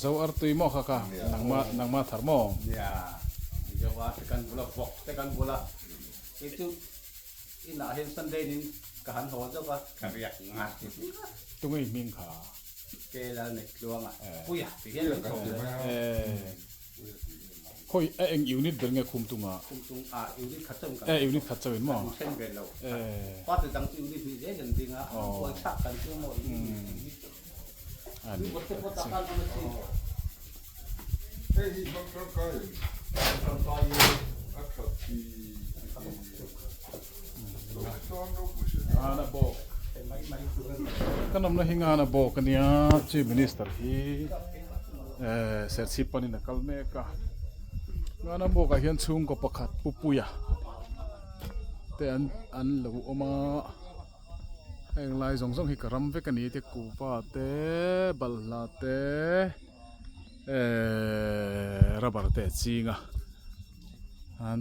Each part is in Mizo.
Zo artui maw kha kha nangma nangma thar maw? Tunge i hming kha? Khawi a eng unit ber nge khum tunga? E unit khat chauh in maw? E. A ni Ngana bawk kan awmna hi Ngana bawk ania Chief Minister hi eh Serchhip panin a kal mek a Ngana bawkah hian chhungkaw pakhat Pu Puia te an an lo awm a heng lai zawng zawng hi ka ram vek a ni te kuhva te balhla te eh rubber te a ching a an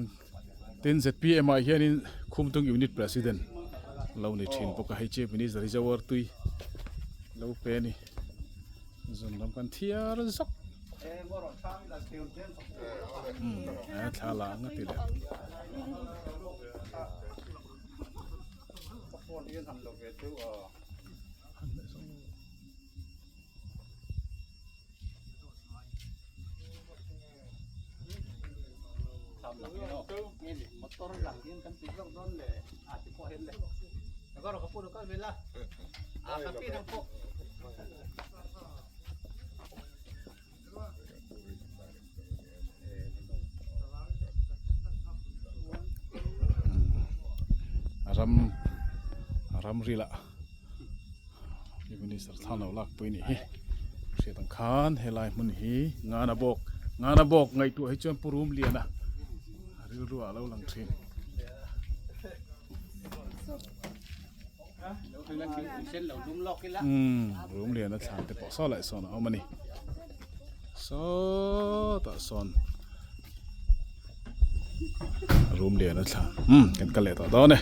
tin zpm ah hianin Khumtung unit president lo ni thin bawk a hei chief minister hi Zoar tui lo pe a ni zun lam kan thiar zawk umm a thla la ang a ti leh. Ram ram ril ah Minister thlan lo lak pui a nih hi hriat ang khan helai hmun hi Ngana bawk Ngana bawk ngaihtuah hi chuan Pu Rumliana rilru ah a lo lang thin. Umm Rumliana thlan te pawh saw leh sawn a awm a ni sawtah sawn Rumliana thlan umm kan kal leh tawh dawn e.